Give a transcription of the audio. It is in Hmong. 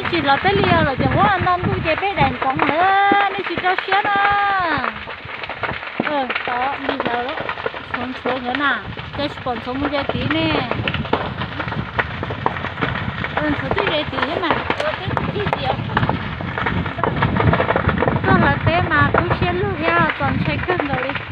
Tsis hlawv peb li os, lawm ces huab nto ntuj ces peb daim ntxoov lawm, nej tsis rau siab na. Tod lig hlawv, ntxhuav ntxhuav nkawd na, cas tsis pom ntxhuav mus ze tid ne. Ntxhuav twb ze tid thiab mas. Tuaj hlawv teb mas kub siab lug thiab txaus ntshai kawg nkaus li.